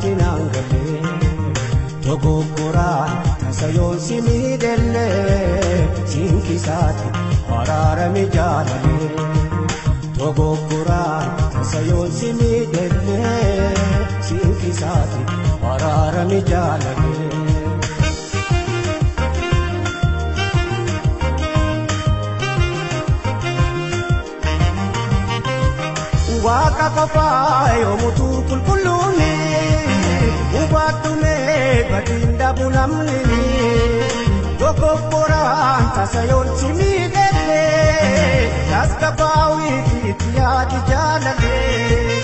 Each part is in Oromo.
dhugumaatti naan galee dogoggoraan tasa yoon si miidhellee siinkisaati araarame jaalalee dogoggoraan tasa yoon si miidhellee siinkisaati araarame jaalalee. Waaqa qofaa yoomutu qulqulluuni hubattume badiin dhabu namni dogoggoraan tasa yoon si miidhellee tasgabaawiifi yaadi jaalalee.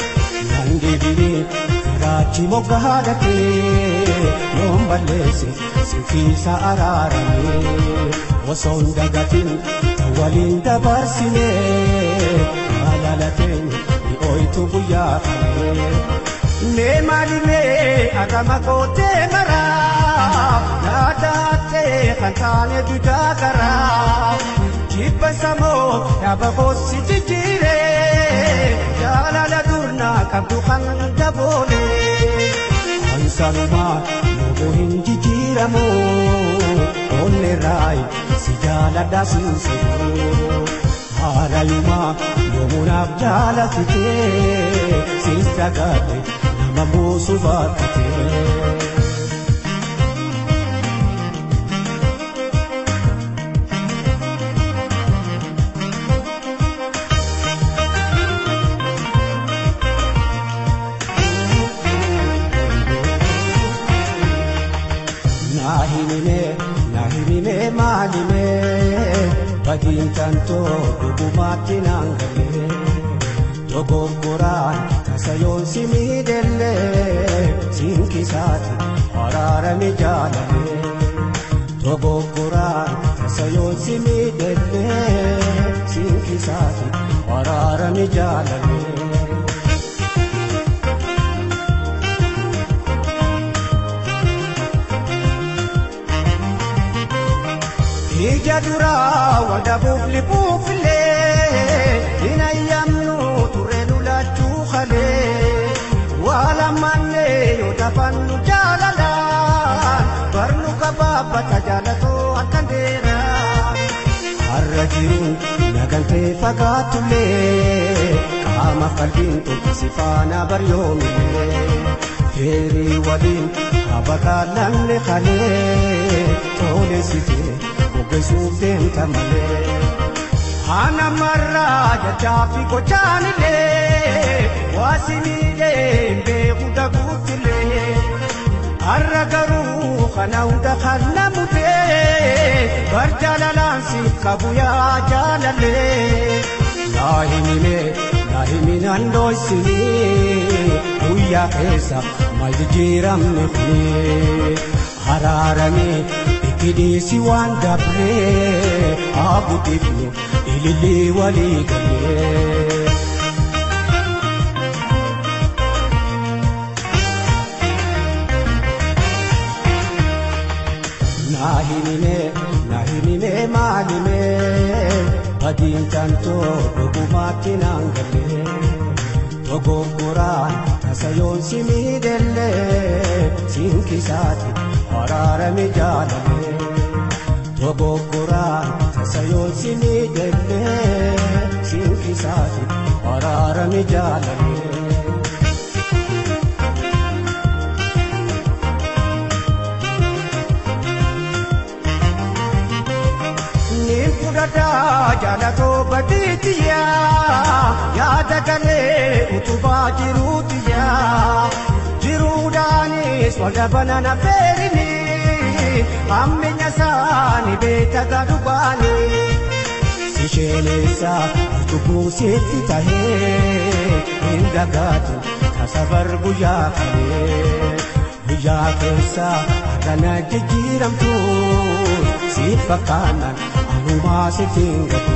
Kan deebi'ee firaachi moggaadhatee yoon balleesse sinfiisa araaramee osoo hin dagatin tan waliin dabarsinee jaalalateen. Oitu guyyaa kanee mee maalimee agama kootee maraa yaadattee kan taane dudaa garaa jibba samoo yaaba koossi jijjiiree jaalala durnaa qabdu kan daboolee ansanumaa yoomuu hin jijjiiramu onnee raayi si jaaladhaa siin Haarayumaa yoomuunaaf jaalatitee siista gaadhe nama buusuuf akkatee. Naahimimee naahimimee maalimee. Badiin tantoo dhugumaatti naan galee dogoggoraan tasa yoon si miidhellee siinkisaati araarame jaalalee dogoggoraan tasa yoon si miidhellee siinkisaati araarame jaalalee. Ija duraa wadabuuf libuufillee hin ayyamnu turre lulachuu kalee waa lammaannee yoo tafannu jaalalaan barnu gabaabbata jaalatoo akka dheeraa. Har'a jiruun nagantee fagaatullee qaama qalbiin tokko faana baryoomillee feerii waliin habaqaa lamne kalee toolessitee. Oggeessuuf deemta malee. Haana marraa jechaa fi gochaanillee waasi miidhee beeku daguutillee. Har'a garuu kana hunda kan namutee bar jaalalaan si qabu yaa jaalallee. Naahimimee naahiminaan dho'isinii guyyaa keessa maal jijjiiramne kuni araaramee. Kidisi waan dabree haguutifnu ililii walii galee. Naahimimee naahimimee maalimee badiin tantoo dhugumaatti naan galee dogoggoraan tasa yoon si miidhellee siinkisaati araarame jaalalee. Dogoggoraan tasa yoon si miidhellee siinkisaati araarame jaalalee. Niin fudhadhaa jaalatoo badiitiyaa yaada galee utubaa jiruutiyaa jiruudhaanis waldhabana na feerini. Ammenya saani beekata dhugaani. Sisheenessa cubbuu sitti tahee hin dagaatu tasa bar guyyaa qabee. Guyyaa keessa akkana jijjiiramtu siif fakkaannaan anumaa sitti hin gatu.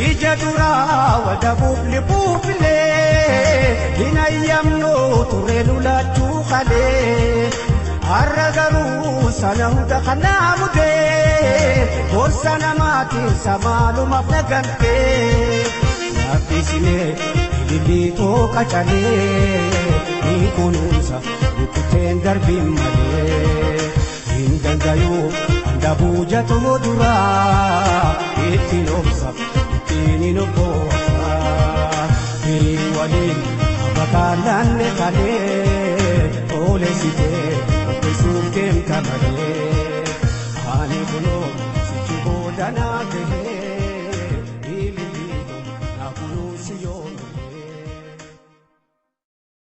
Ija duraa wadabuuf libuufillee hin ayyamnu turre lulachuu kalee. Har'a garuu sana hunda kanaa mudee gorsa namaatiin samaalumaaf nagantee. Naaffisnee ilillii tooka calee. Ni kunuunsa rukutteen darbiin malee hin dandayuu handabuu jatoo duraa ittiin obsa ittiin hin obboosa firii waliin abakaalaan kalee oleessitee.